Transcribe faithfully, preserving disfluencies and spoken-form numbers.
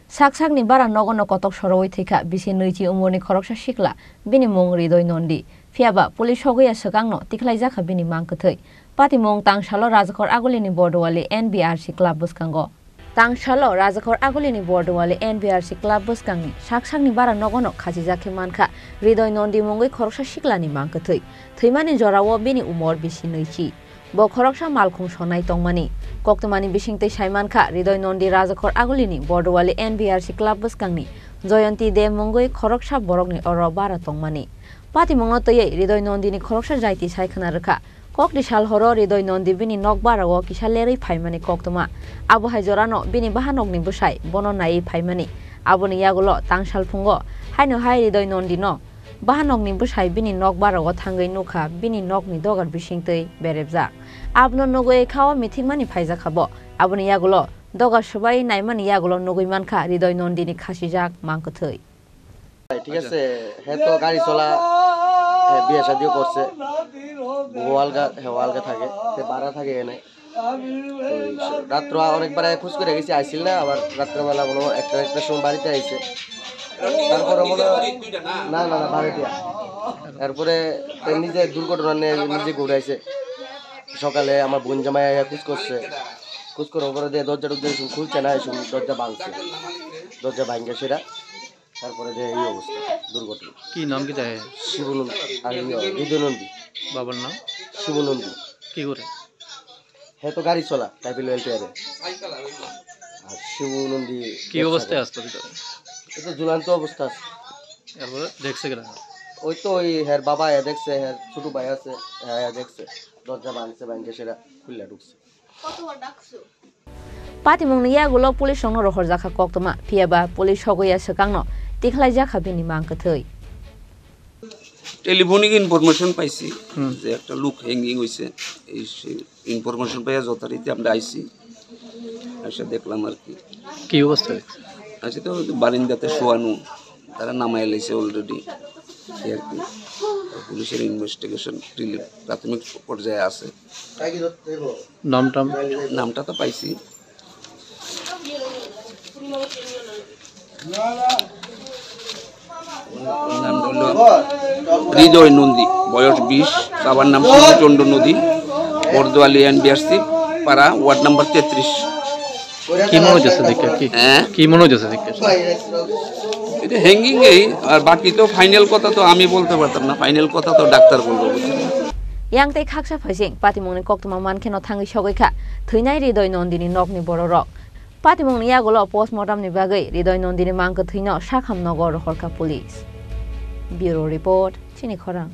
Sak sakni bara nogo no kotok sorowi thwikha bisi nwichi umorni khoroksa sikla, bini mung Hridoy Nondi. Phiyaba police sogwi ya swkangno tikhlaijakha bini mang kwthwi. Patimung tangsalo Rajakhor Agulini Bordowali N B R C club bwskango. Tangsalo Rajakhor Agulini Bordowali N B R C club bwskangni sak sakni bara nogono khachijak khe mankha Hridoy Nondi mungwi khoroksa siklani mang kwthwi. Thwimani jorao bini umor bisi nwichi. Bo khoroksa malkhung sonai tongmani. Koktwmani bisingtwi saimankha Hridoy Nondi Rajakhor Agulini Bordowali N B R C club bwskangni Joyonti De mungwi khoroksa borokni oro bara tongmani. Patimungno twiwi Hridoy Nondini khoroksa jaiti sai khwna rwkha. Kokni sal horo Hridoy Nondi bini nok barao kisa lerwi phaimani koktwma. Abo hai jorano bini bahanokni bwsai bono naiwi phaimani. Aboni yagulo tangsal phungo haino hai Hridoy Nondino bahanokni bwsai bini nok barao thangwi nukha bini nokni dogar bisingtwi berepjak. Abono nugwi khao mithikmani phaijakha bo. Aboni yagulo dogar swbai naimani yagulo nugwi mankha Hridoy Nondini khachijak mang kwthwi. ঠিক আছে, হে তো গাড়ি চলা, হে বিয়ে শাদিও করছে, বউ আলগা, হেও আলগা থাকে, তে ভাড়া থাকে এনে। তো এই সে-, রাত্র অনেকবার আগে খোঁজ করে গেছি, আইছিল না, আবার রাত্রেবেলা মনে হয় একটা, একটা সময় বাড়িতে আইছে। তারপরে মনে হয়, না, না, না, ভাড়াটিয়া। এরপরে তো নিজে দুর্ঘটনা নিয়ে নিজে ঘুরে আইছে। সকালে আমার বোন জামাই আইয়া খোঁজ করছে, খোঁজ করার পরে দিয়ে দরজা টরজা এসব খুলছে না, এসব দরজা ভাঙছে, দরজা ভাঙছে সেটা। তারপরে যে এই অবস্থা, দুর্ঘটনা। কি নাম কি তাই? শিবনন্দ, আর ইয়ে, হৃদয়নন্দী। বাবার নাম? শিবনন্দী। কি করে? হে তো গাড়ি চলা, টাইপের ওয়েলফেয়ারে। আর শিবনন্দী কি ব্যবসা অবস্থায় করে। আসতো ভিতরে? এ তো ঝুলন্ত অবস্থা আছে। এরপরে দেখছে কিনা? ওই তো ওই হের বাবা এ দেখছে, হের ছোট ভাই আছে, হ্যাঁ, এ দেখছে। দরজা ভাঙছে, ভাঙছে সেটা খুললে ঢুকছে। Patimungni yagulo police rokno rohorjakha koktwma, phiyaba police sogwi ya swkangno tikhlaijakha bini mang kwthwi. Telephonic information পাইছি হুম। যে একটা লোক হ্যাঙ্গিং হইছে, এই সেই ইনফরমেশন পাইয়া যথারীতি আমরা আইছি, এসে দেখলাম আর কি। কি অবস্থা দেখছেন? আইছি তো বারিন্দাতে শোয়ানো, তারা নামাই লাইছে অলরেডি, এই আর কি। পুলিশের ইনভেস্টিগেশন প্রাথমিক পর্যায়ে আছে। নাম টাম? নামটা তো পাইছি। নাম হলো হৃদয় নন্দী, বয়স বিশ, বাবার নাম শিবচন্দ্র নদী, বর্দোয়ালি এনবিআরসি পাড়া, ওয়ার্ড নাম্বার তেত্রিশ। কি মনে হচ্ছে দেখে? কি? হ্যাঁ? কি মনে হচ্ছে দেখে? এটা হ্যাঙ্গিং এই, আর বাকি তো ফাইনাল কথা তো আমি বলতে পারতাম না, ফাইনাল কথা তো ডাক্তার বলবো, বুঝলেন? Yang tei khaksa phaising patimungni koktwma mankheno thangwi sogwi kha thwinai Hridoy Nondini nokni bororok. Patimungni yagulo postmortem ni bagwi Hridoy Nondini mang kwthwino sakham nogo rohorkha police. Bureau report, Chini Khorang.